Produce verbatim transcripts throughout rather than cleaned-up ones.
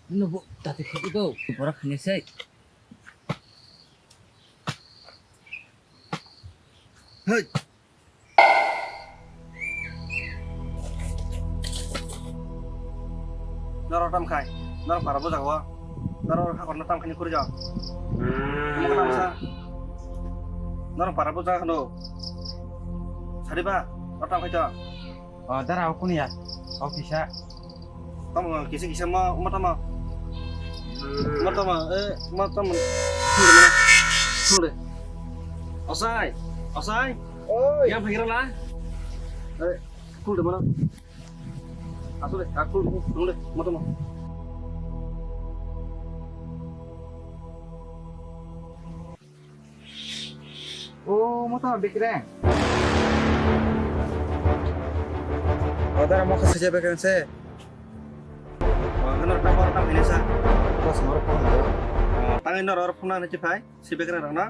Nubo tati khubo borok khainai sai. Hey. Norok tam khai, norok para bujak o, norok hakorno tam khai ni kuri jak. Omo khe tamsa, norok para bujak hano. Sari ba, norok tam khai to. O dara o kunu ya, o kisa. Tamo kisa kisa ma, ma tamo. Ma tamo, eh, ma tamo. Khulde mana. Khulde. Osai, osai. Oi. Yang phai la. Eh, khulde mana. Asole, ah, khulde, khulde, ma tamo. O, mo tamo bekreng. O dara mo kha sija bekreng se. O, hwnwi tamo tamo hwnwi sa. Bas maro phone naro. O, tangwi noro phone nani chi phai, si bekreng rok na.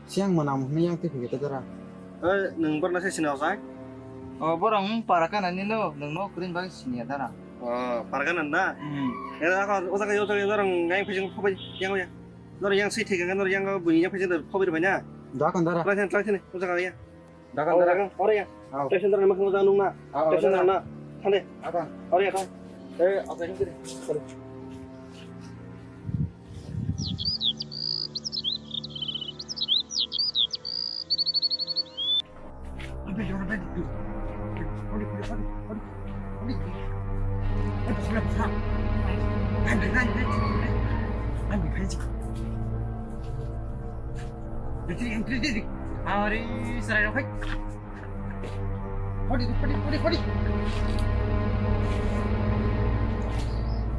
Siang mwnam hwnwi yang twi phikhe dara. Oi, nwng borna se sini ojai? O, borok wng para kana nino, nwngno kwrwini bagwi siniya dara. O, para kana na? Hmm. Era ako, o jaga, o jaga, o jaga, ngai phijing phobai, yang ya. Nor yang swi thik ang, nor yang buini yang phaisa nor phobai rwbai na. Dakon dara. Try thani, try thani, o jaga ya. Dakon dara. Ore ya. Au. Try thani dara, makha o jaga nung na. Au, try thani dara. Na. Thande. Dakon. Ore ya, thang. Eh, apa ini? Sorry. Ari, sarai rok hai. Hodi, hodi, hodi, hodi.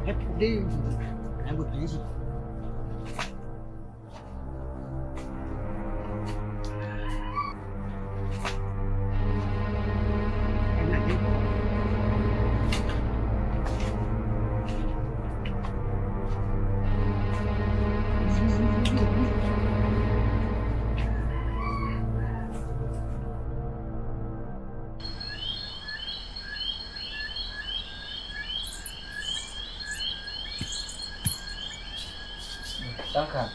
Hei, hodi. Ang bo phai si. Tangkha.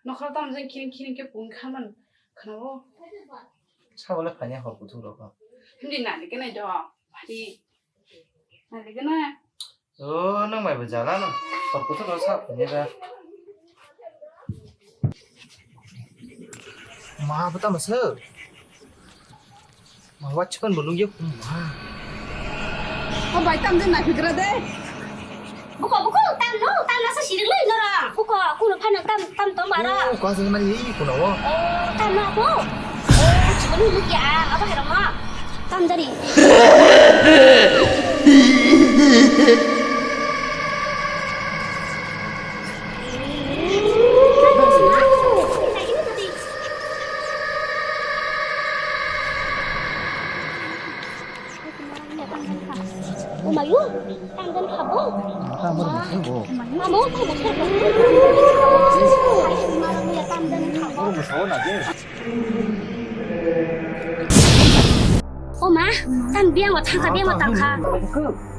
Nokhor tam jeng khiring khiring khe pung kha man khna o. Sabo le phanya hor kuthuk rok. Hindi nani khe nai do. Phadi. Nani khe nai. O, nang mai bo jala no. Hor kuthuk rok sa phanya ba. Ma bo tamo se. Ma, wa chikon bo nungya khum ma. O bai, tam de na phigra de. Buko, buko, tam no, tam no sa siring lai nora. Buko, kuno phano tam, tam tong bara. O, ko jeng mani, kuno o. O, tam no ko. O, chikon nungya, abo hero ma. Tam dari. Umayu, tanggan khabo. Tamo ni bo. Amo, tamo khabo. Tanggan khabo. O ma, tam biang o thangkha, biang o tangkha.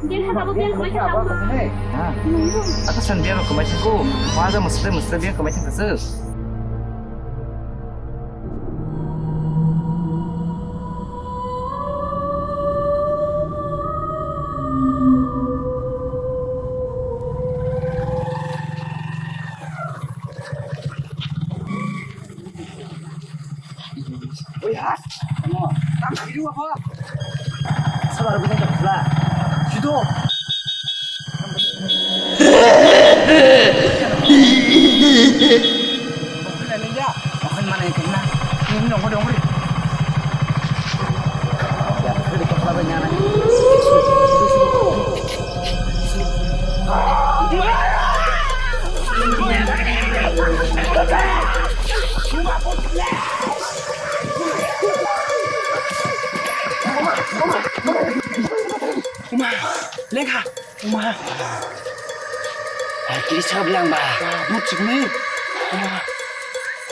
Biang kha, biang kha, biang kha. Ata san biang khamai thangko. Waja musle musle biang khamai thangkha se. Oi ha, tamo, tam kiri wa ha. Sabar, bisa tak pula. Sido. Mana yang kena? Ini nongol dongol. Ya, ini kepala banyak. Uma, lengkha. Uma. Kiri chap lang ba. Mut chikni. Uma.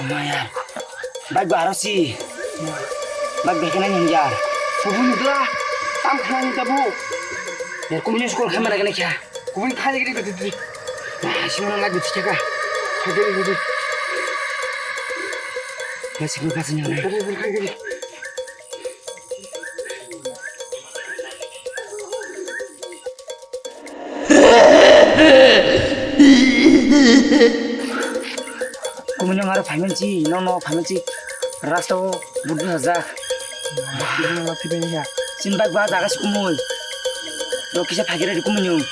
Uma ya. Bag ba aro si. Bag bekena nyingyar. Kubun dula. Tam khana ni tabu. Yar kubun school khamara kena kya. Kubun khana kiri bete diri. Sino na lagi chika. Hadi, hadi. Ya, sino kasi nyana. Kumui nang aro phaimansi, nang no phaimansi, rasta o budu sajak. Budu na lapi bini ya. Sin bag ba jaga si kumui. Ro kisa phagire di kumui nung.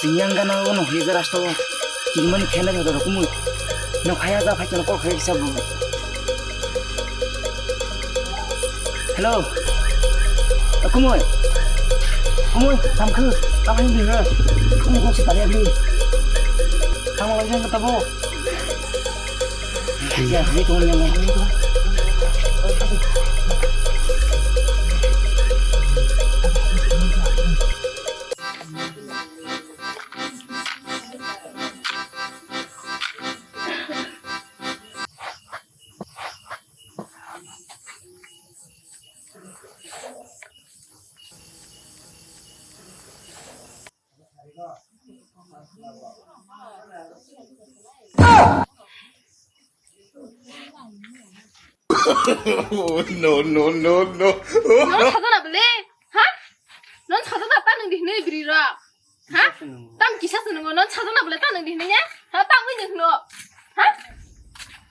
Sing yang gana o no hoi rasta o. Kiri mani khenda jodo ro kumui. No khaya ja phai chana kol khaya kisa bu. Hello. Eh, kumui. Kumui, tam khu. Tam hai ni. Kumui kok si tali abli. Tam lagi yang ketemu. Ya, ini tuh yang. Oh, no, no, no, no. Non sajana bole? Ha? Non sajana ta nang di hinui biri ra. Ha? Tam kisa se nungo, non sajana bole ta nang di hinui ya? Ha, tam wi nung no. Ha?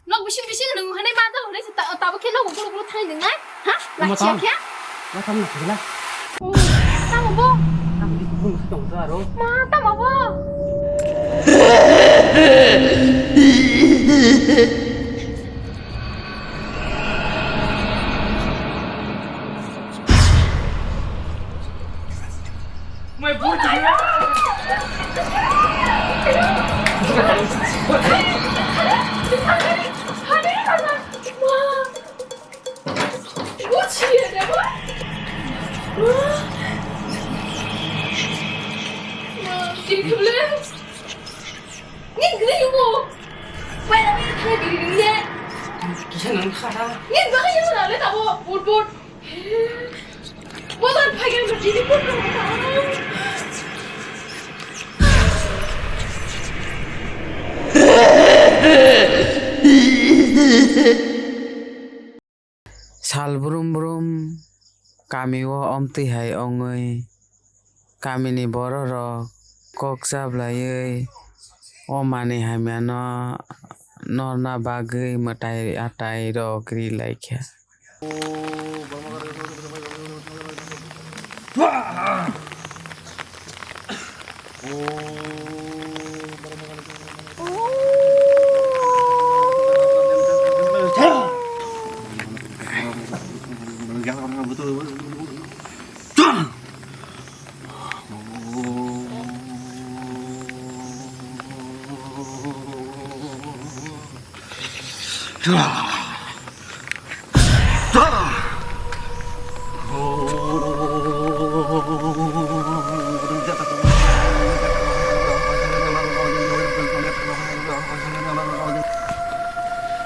Nok bising bising nung hane ma ta hore ta, ta bo khe nok guru guru thai nung nai. Ha? Lakchia khe? Ma tam na khila. Oh, tamo bo? Tamo di kubun tong ta aro. Ma, tamo bo? Kisa nang kha. Ni bagwi yang na le tabo, bot bot. Bot ar phai yang na tini bot bot. Sal brum brum kami o omtwi hai ongwi kamini borok rok kok chablaiwi o manwi hamya no norna bagwi mwtai atai rok ri lai kha.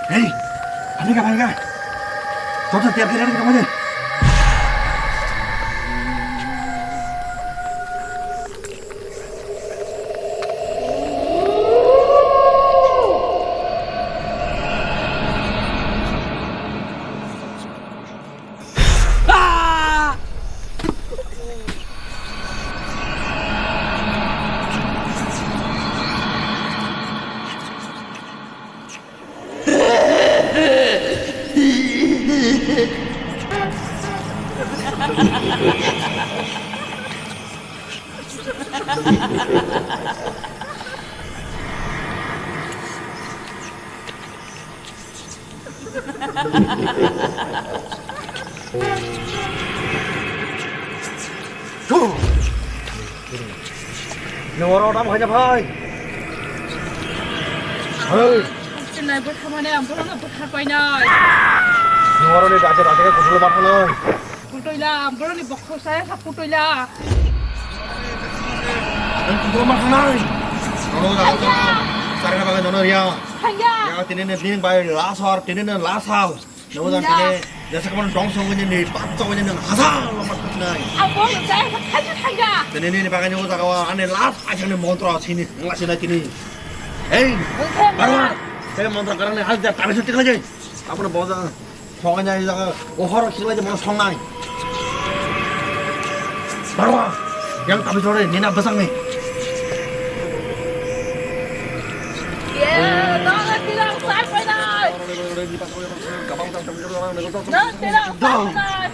Hei, ani ka, ani ka. Toto tiap hari ada kita. Nwng oro tamo khaina phai. Hei. Chinai bwtharmani ang borokno bwthar painai. Nwng oroni date date khe kuthulwi ma thangnai. Kutoila, ang borokni bokhok saya sa kutoila. Ang kuthulwi ma thangnai. Nono da. Sarina bagwi nono riya. Thangya. Ya tini ne ding bai last hour, tini ne last hour. Nono da tini. Jasa kamu dong song ini nih, pat song ini nang hazar lama kutnai. Abo saya sakhaja thangga. Tene ini pakai nyogo jaga wa, ane last aja nih montra sini, nggak sini kini. Hei, Barwa, saya montra karang nih, harus dia tabi sutik lagi. Apa nih bawa jaga? Song ini jaga, oh horok sila aja mau song nai. Barwa, yang tabi sore, nina besang nih. Ye, dong bilang saya pernah. Dong bilang saya pernah.